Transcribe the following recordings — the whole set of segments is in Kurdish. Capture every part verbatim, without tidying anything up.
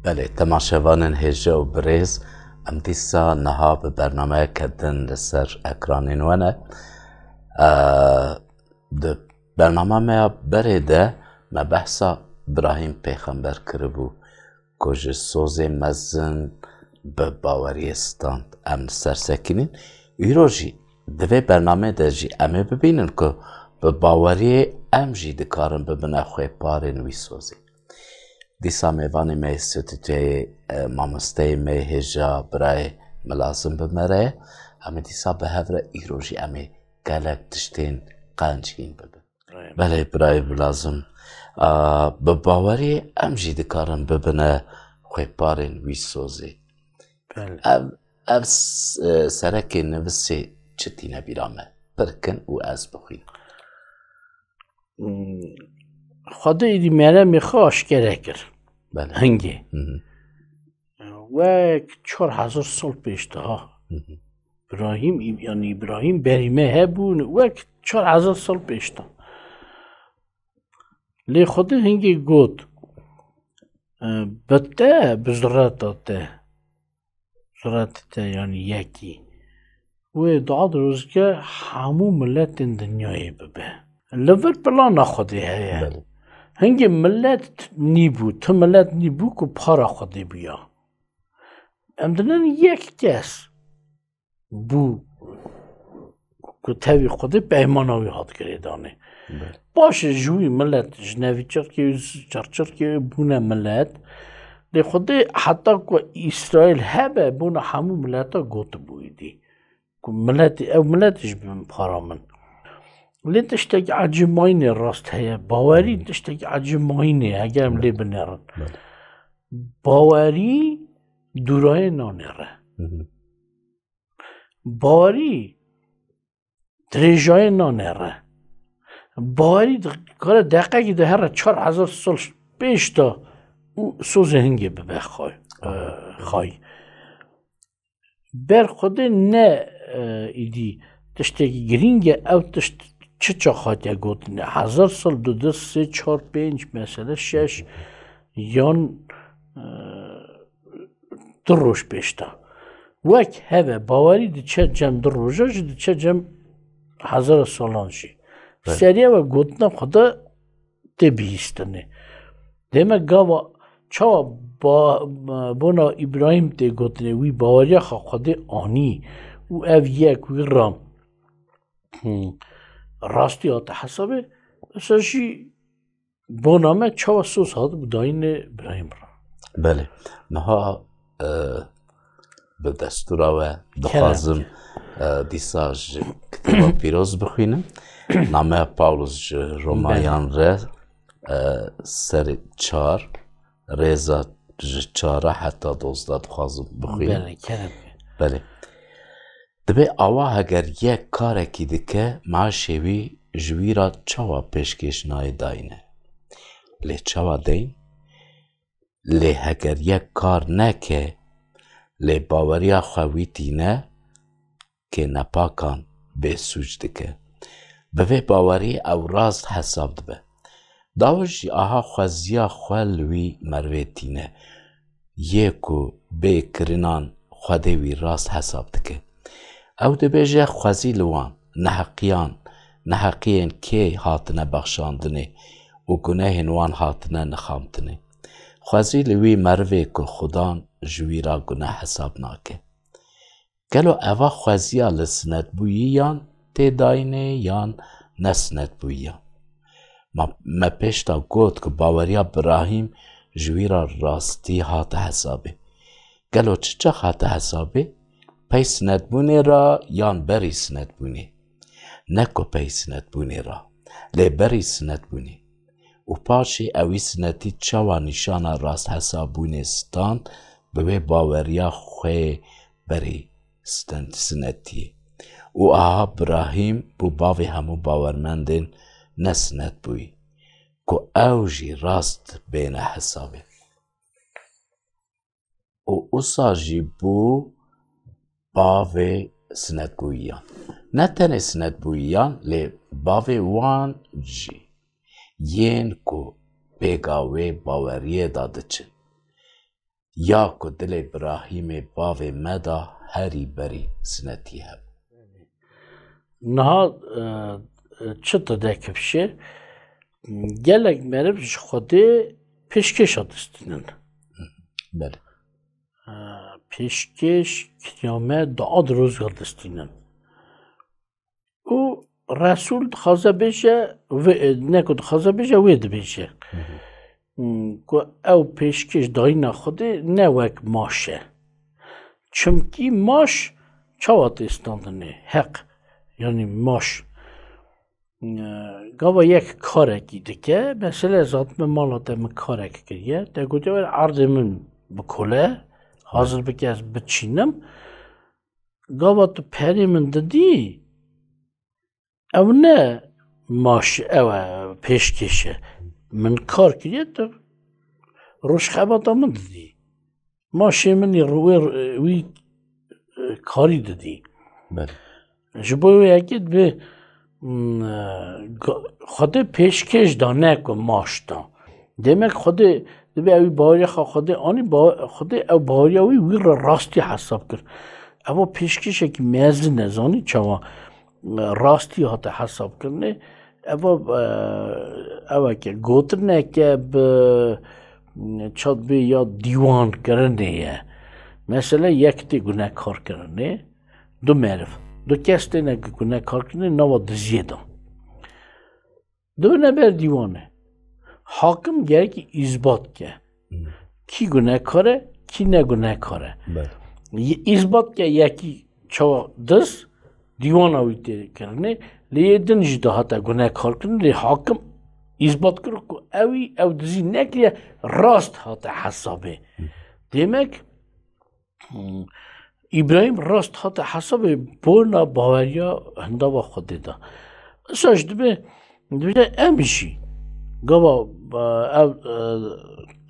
Belê, temaşevanên hêja û birêz, em dîsa niha bi bernameyeke din li ser ekranên we ne. Eee, di bernama me ya berê de me behsa Birahîm Pêxember kiribû ku ji sozê mezin bi baweriyê stand. Em li ser sekinîn. Îro jî di vê bernamê de jî em ê bibînin ku bi baweriyê em jî dikarin bibine xwêparên wî sozê. Dîsa mêvanê me yê stûdyoyê, e, mamosteyê me yê hêja birayê Milazim bi me re ye. Em ê dîsa bi hev re îro jî em ê gelek tiştên qenc hîn bibin. Belê. Belê birayê Milazim. A, bi baweriyê em jî dikarin bibine xwêparên wî sozê. Belê. Ev, ev s-, e, serekê nivisê çi tîne bîra me? Pir kin û ez bixwînim. Hmm, Xwedê êdî meremê xwe aşkere kir. Belê. Hingê. Hı hı. Wek çar hezar sal pêş de ha. Hı hı. Îbrahîm, yani Îbrahîm berî me hebûn, wek çar hezar sal pêş de. Lê Xwedê hingê got, e, bi te, bi zureta te, zureta te, yani yekî, wê dua dirozike hemû miletên dinyayê bibe. Li vir plana Xwedê heye. Belê. Hingê milet nîbû, ti milet nîbû ku para Xwedê bûya. Em dinin yek kes bû ku tevî Xwedê peymana wî hat girêdanê. Belê. Paşê ji wî milet, ji nevî çirkê wî, çirçirkê wî bûne milet. Lê Xwedê heta ku Îsraîl hebe, bona hemû mileta gotibû êdî. Ku miletê, ew miletê ji bin para min. Lê tiştekî ecêb mayînê rast heye. Bawerî Hı. tiştekî ecêb mayînê, heger em lê Belê. binerin. Belê. Bawerî dûrayê nanêre. Hı hı. Bawerî dirêjayê nanêre. Bawerî dikare deqekî de here çar hezar sal pêş de û sozê hingê bibe xay, e, xay. Ber Xwedê ne, e, îdî tiştekî girîng e, ew tişt çi çax hatiye gotinê? Hezar sal, du, du, sê, çar, pênc, mesele şeş yan, e, du roj pêş de. Wek heve bawerî diçe cem du roja jî, diçe cem hezara salan jî. Evet. Seriya we gotina Xweda tê bihîstinê. Dême gava çawa ba-, bona Îbrahîm tê gotinê, wî baweriya xwe Xwedê anî û ev yek wî re, hmm, rastî hate hesabê, wisa jî bona me çawa soz hat bi dayînê Îbrahîm re. Belê. Niha, e, bi destûra we Kerem. dixwazim, e, dîsa ji kitêba pîroz bixwînim. Nameya Pawlos ji Romayan Belê. re, e, serê çar, rêza ji çara heta dozdeh dixwazim bixwînim. Belê, kerem. Belê. Dibê awa heger yek karekî dike, maaşê wî ji wî re çawa pêşkêş nayê dayîne? Lê çawa deyn? Lê heger yek kar neke, lê baweriya xwe wî tîne, kê nepakan bêsûc dike. Bi vê bawerî ew rast hesab dibe. Dawij jî aha xweziya xwe li wî merivê tîne, yê ku bê kirinan Xwedê wî rast hesab dike. Ew dibêje xwezî li wan, neheqiyan, neheqiyên kê hatine bexşandinê û gunehên wan hatine nixamtinê. Xwezî li wî merivê ku Xudan ji wî re guneh hesab nake. Gelo eva xweziya li sinetbûyiyan tê dayînê yan nesinetbûyiyan? Ma, me pêş de got ku baweriya Birahîm ji wî re rastî hate hesabê. Gelo çi çax hate hesabê? Pey sinetbûnê re yan berî sinetbûnê? Ne ku pey sinetbûnê re, lê berî sinetbûnê. Û paşê ewî sinetî çawa nîşana rasthesabûnê stand bi wê baweriya xwê berî stand sinetiyê. Û aha Birahîm bû bavê hemû bawermendên nesinetbûyî, ku ew jî rast bêne hesabê. Û usa jî bû bavê sinetbûyiyan. Ne tenê sinetbûyiyan, lê bavê wan jî, yên ku pêga wê baweriyê de diçin. ya ku dilê Birahîmê bavê me da herî berî sinetî hebû. Niha, e, e, çi tu dekifşê? Gelek meriv ji Xwedê pêşkêşa distînin. Belê. E, pêşkêş, kiyame, dua, dirozga distînin. Û Resûl dixwaze bêje, wê, e, ne ku dixwaze bêje, wê dibêje. Hı hı. Hmm, ku ew pêşkêş dayîna Xwedê ne wek maş e. Çimkî maş çawa tê standinê? Heq. Yanî maş. E, gava yek karekî dike. Mesela ez hatime mala te, min karek kiriye. Te gotiye, "Were erdê min bikole, hazir bike ez biçînim." Gava tu perê min didî, ew ne maş, ew e, pêşkêş e. Min kar kiriye, tu rojxebata min didî. Maşê min î ru-, wê, wî, e, karî didî. Belê. Ji bo wê yekê dibe, mm, e, ga-, Xwedê pêşkêş da, ne ku maş da. Demek Xwedê dibe ew baweriya xwe Xwedê anî, ba-, Xwedê ew baweriya wî, wî re rastî hesab kir. Ev pêşkêşekî mezin e, zanî çawa, e, rastî hate hesab kirinê. Ev, e, ew e ke gotineke bi, e, çat bê ya dîwan kirinê ye. Mesela yek tê gunekar kirinê, du meriv, du kes têne gunekar kirinê nava diziyê de. Dibine ber dîwanê. Hakim gerekî îsbat ke. Hmm. Kî gunekar e, kî ne gunekar e. Belê. Îsbat ke yekî çawa diz, dîwana wî tê kirinê, lê yê din jî dihate gunekar kirin, lê hakim îsbat kir ku ewî ew dizî nekiriye, rast hate hesabê. Hmm. Demek Hmm. Îbrahîm rast hate hesabê bona baweriya hindava Xwedê de. Îsa jî dibe, dibe em jî gava, e, ev, e,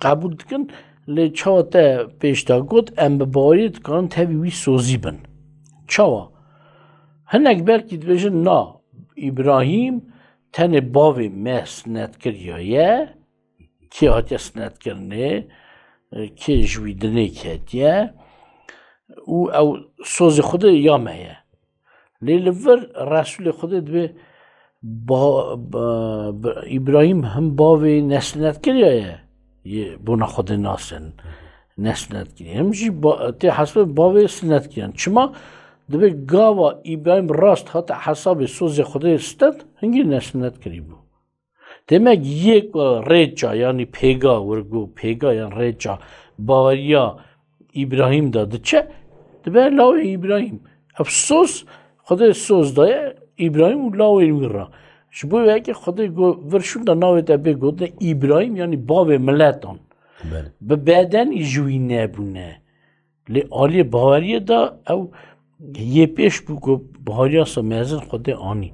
qebûl dikin, lê çawa te pêş de got, em bi baweriyê dikarin tevî wî sozî bin. Çawa? Hinek belkî dibêjin, na, Îbrahîm tenê bavê me sinet kiriye ye, kê hatiye sinetkirinê, e, kê ji wî dinê ketiye û ew sozê Xwedê ya me ye. Lê li vir Resûlê Xwedê dibê ba-, ba-, bi-, Îbrahîm him bavê nesinetkiriya ye, yê bona Xwedê nasin, nesinetkiriye. Him jî ba-, tê hesabê bavê sinetkiriyan. Çima? Dibê gava Îbrahîm rast hate hesabê sozê Xwedê sinet, hingî nesinetkirî bû. Demek yê ku rêça, yanî pêga, wir got pêga yan rêça baweriya Îbrahîm de diçe, dibe lawê Îbrahîm. Ev soz, Xwedê soz daye Îbrahîm û lawên wî re. Ji bo wê yekê Xwedê got, vir şûnda navê te bê gotinê Îbrahîm, yanî bavê miletan. Belê. Bi bedenî ji wî nebûne. Lê aliyê baweriyê de ew yê pêş bû ku baweriya sa mezin Xwedê anî.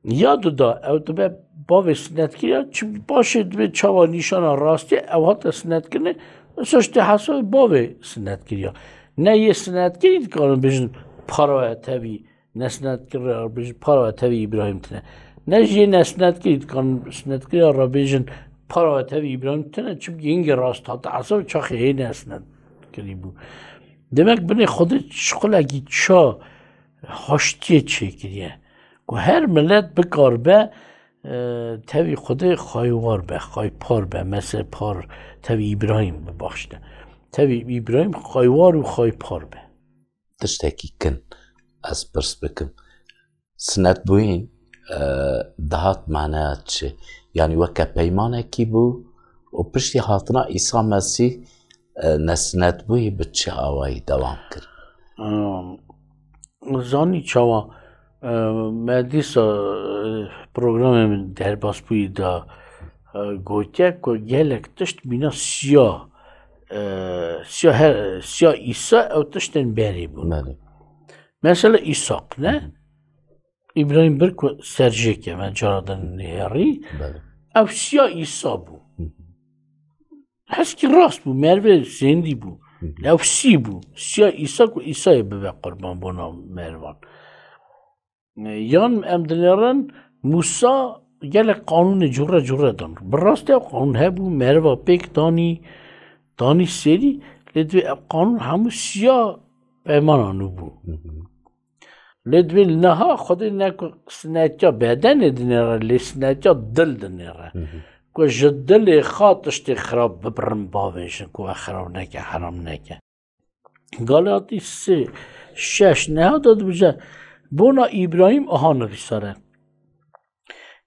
Ya du da ew dibe bavê sinetkiriya, çi paşê dibe çawa nîşana rastiyê ew hate sinetkirinê, îsa ji tê hesabê bavê sinetkiriya. Ne yê sinetkirî dikarin bêjin para we tevî nesinetkirî re bêjin para we tevî Îbrahîm tine. Ne jî yê nesinetkirî dikarin sinetkirî re bêjin para we tevî Îbrahîm tine, çimkî hingê rast hate hesabê çaxê hê nesinetkirî bû. Demek binê Xwedê şixulekî ça haştiyê çêkiriye. Ku her milet bikaribe, e, tevî Xwedê xaywar be, xaypar be, mesela par tevî Îbrahîm bibaxşîne. Tevî Îbrahîm xaywar û xaypar be. Tiştekî kin ez pirs bikim. Sinetbûyîn, e, dihat maneya çi? Yanî weke peymanekî bû û piştî hatina Îsa Mesîh, e, nesinetbûyî bi çi awayî dewam kir? Em, zanî çawa, e, me dîsa, e, programê min derbasbûyî de, e, gotiye ku gelek tişt mîna siya, e, siya her, siya Îsa ew tiştên berê bûn. Belê. Mesela Îsaq, ne? Hı hı. Îbrahîm bir ku serjêke me cara din nêherî. Belê. Ev siya Îsa bû. Hı hı. Heskî rast bû, mervê zêndî bû. Hı hı. Ew sî bû. Siya Îsa ku Îsayê bibe qurban bona mervan. Yan em dinêrin Mûsa gelek qanûnê cure cure dan. Bi rastî ew qanûn hebû, meriva pêk danî, danî serî, Lê divê ev qanûn hemû siya peymana nû bû. Lê divê niha Xwedê ne ku sinetiya bedenê dinêre, lê sinetiya dil dinêre. Ku ji dilê xwe tiştê xirab bibirin bavêjin, ku we xirab neke, heram neke. Galatî sê şeş neha de dibêje, bona Îbrahîm aha nivîsar e.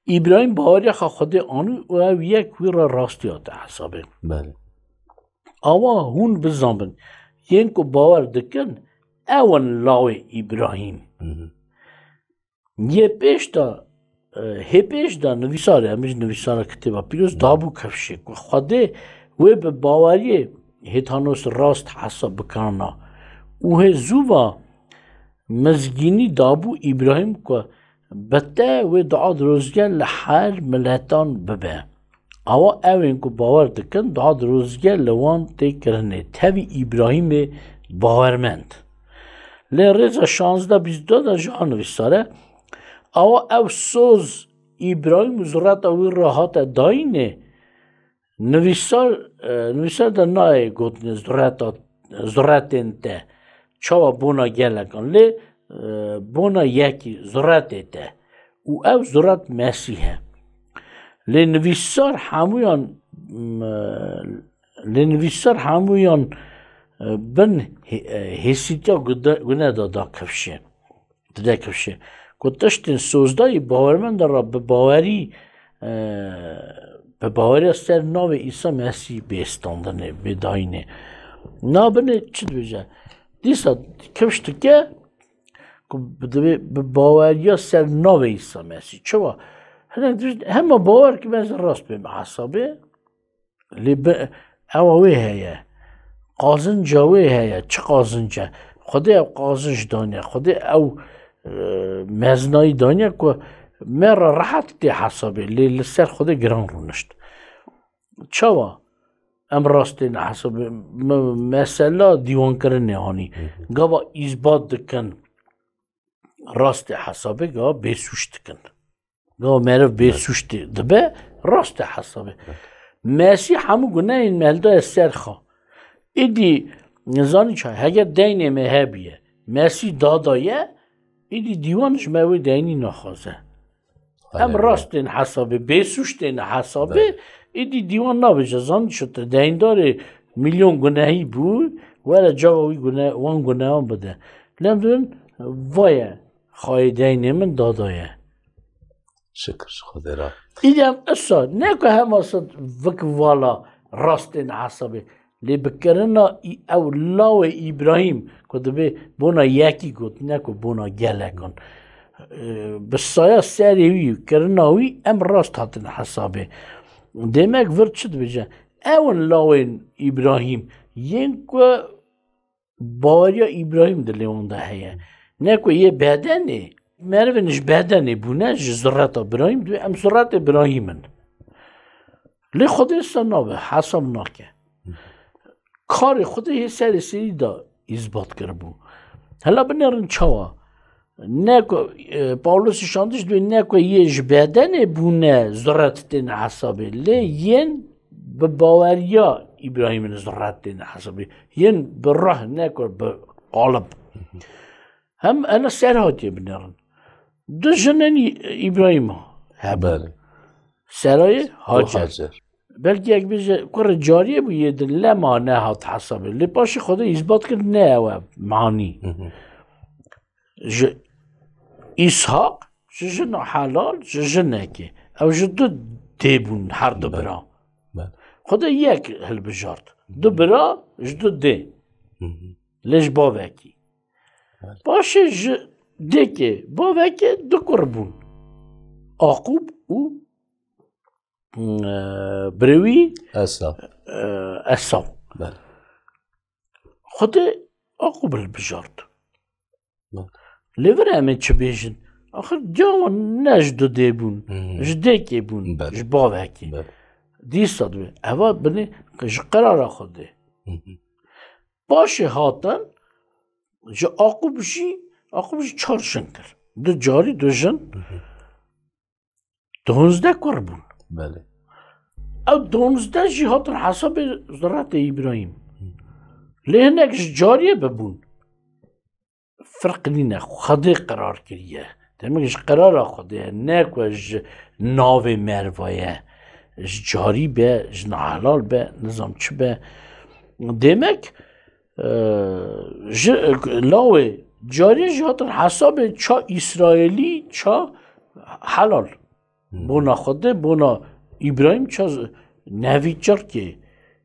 Îbrahîm baweriya xwe Xwedê anî û ew yek wî re rastî hate hesabê. Belê. Awa hûn bizanbin, yên ku bawer dikin, ew in lawê Îbrahîm. Yê pêş de, e, hê pêş de nivîsarê, em ji nivîsara Kitêba Pîroz dabû kifşê ku Xwedê wê bi baweriyê hêtanos rast hesab bikirana û hê zû va mizgînî dabû Îbrahîm ku bi te wê dua dirozge li her miletan bibe. Awa ew ên ku bawer dikin, dua dirozge li wan tê kirinê, tevî Îbrahîmê bawermend. Lê rêza şazdeh bîst du de ji ha nivîsar e, awa ew soz Îbrahîm û zureta wî re hate dayînê, nivîsar, e, nivîsar de nayê gotinê zureta, zuretên te, çawa bona gelekan, lê, e, bona yekî zuretê te. Û ev zuret Mesîh e. Lê nivîsar hemûyan, m, lê nivîsar hemûyan, e, bin hê-, e, hêsîtiya gude-, gune de da kifşê. Dide kifşê. Ku tiştên sozdayî bawermenda re bi bawerî, e, bi baweriya ser navê Îsa Mesîh bê standinê, bê dayînê. Na binê çi dibêje? Dîsa kifş dike ku bi, divê bi baweriya ser navê Îsa Mesîh. Çawa? Hinek dibêjin, hema bawer kime ez rast bêm hesabê. Lê bi, ewa wê heye. Qazinca wê heye. Çi qazince? Xwedê ew qazinc daniye. Xwedê ew, e, mezinayî daniye ku me re rehet tê hesabê. Lê li ser Xwedê giran rûnişt. Çawa? Em rast tên hesabê. Me-, mesela dîwankirinê anî. Gava îsbat dikin rastê hesabê, gava bêsûc dikin. Gava meriv bê suçtê dibe, rast e hesabê. Mesîh hemû gunehên me hildaye ser xwe. Îdî nizanî çawa, heger deynê me hebiye, Mesîh dadaye, îdî dîwan ji me wê deynî naxwaze. Em rast tên hesabê, bê suç tên hesabê, îdî dîwan nabêje, zanî çi te deyndarê milyon gunehî bû, were cava wî gune-, wan gunehan bide. Lem dibin, vaye, xayê deynê min dadaye. Şikir ji Xwedê re. Îdem isa, ne ku hema sed vik vala rastên hesabê, lê bi kirina î-, ew lawê Îbrahîm ku dibê bona yekî got, ne ku bona gelekan. Ee, bi saya serê wî, kirina wî em rast hatin hesabê. Demek vir çi dibêje? Ew in lawên Îbrahîm, yên ku baweriya Îbrahîm dilê wan de heye. Ne ku yê bedenê, merivên ji bedenê bûne, ji zireta Birahîm, dibê em zireta Birahîm in. Lê Xwedê wisa nabe, hesab nake. Karê Xwedê yê serê serî de îsbat kiribû. Hela binêrin çawa? Ne ku, e, Pawlosî şandiş dibê ne ku yê ji bedenê bûne zuret tên hesabê, lê yên bi baweriya Îbrahîmê zuret tên hesabê. Yên bi ruh ne ku bi qalib. Hem ena ser hatiye binêrin. Du jinên Î-, Îbrahîm hebû. Belê. Serayê Û Hacer. Hacer. Belkî yek bêje kurê cariyê bû yê din lema nehat hesabê. Lê paşê Xwedê îsbat kir ne ew e manî. Hı hı. Ji Îshaq, ji jina helal, ji jinekê. Ew ji du dê bûn, her du Belê. bira. Belê. Xwedê yek hilbijart. Du bira ji du dê. Hı hı. Lê ji bavekî. Belê. Paşê ji dêkê, bavekê du kur bûn. Aqûb û, e, birê wî, Esav. e, Esav. Belê. Xwedê Aqûb hilbijart. Belê. Lê vir em ê çi bêjin? Axir diya wan ne ji du dê bûn, Hmm. ji dêkê bûn, Belê. ji bavekê. Belê. Dîsa dibê, eva binê ji qirara Xwedê. Hı hı. Paşê hatin, ji Aqûb jî, Aqûb jî çar jin kir. Du carî du jin. Hı hı. Donzdeh kur bûn. Belê. Ew donzdeh jî hatin hesabê ziratê Îbrahîm. Hı. Lê hinek ji cariyê bibûn. Firq nîne, Xwedê qerar kiriye. Demek ji qerara Xwedê ye, ne ku ji navê merva ye. Ji carî be, ji nehelal be, nizam çi be. Demek, e, ji lawê cariyê jî hatin hesabê ça Îsraîlî, ça helal. Bona Xwedê, bona Îbrahîm ça z-, nevî çirkê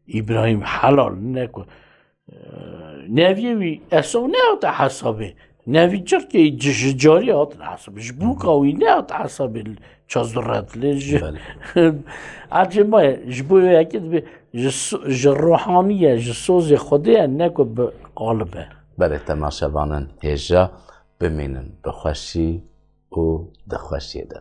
Îbrahîm helal, ne ku, e, neviyê wî Esaw nehate hesabê. Nevî çirkê ji, ji carî hatin hesabê. Ji bûka wî nehate hesabê ça zuret. Lê ji, Belê. Ecê ma ye, ji bo yekê dibe, ji so-, ji ruhaniye, ji sozê Xwedê ye, ne ku bi qalib e. Belê, temaşevanên hêja, bimînin bi xweşî û di xweşiyê de.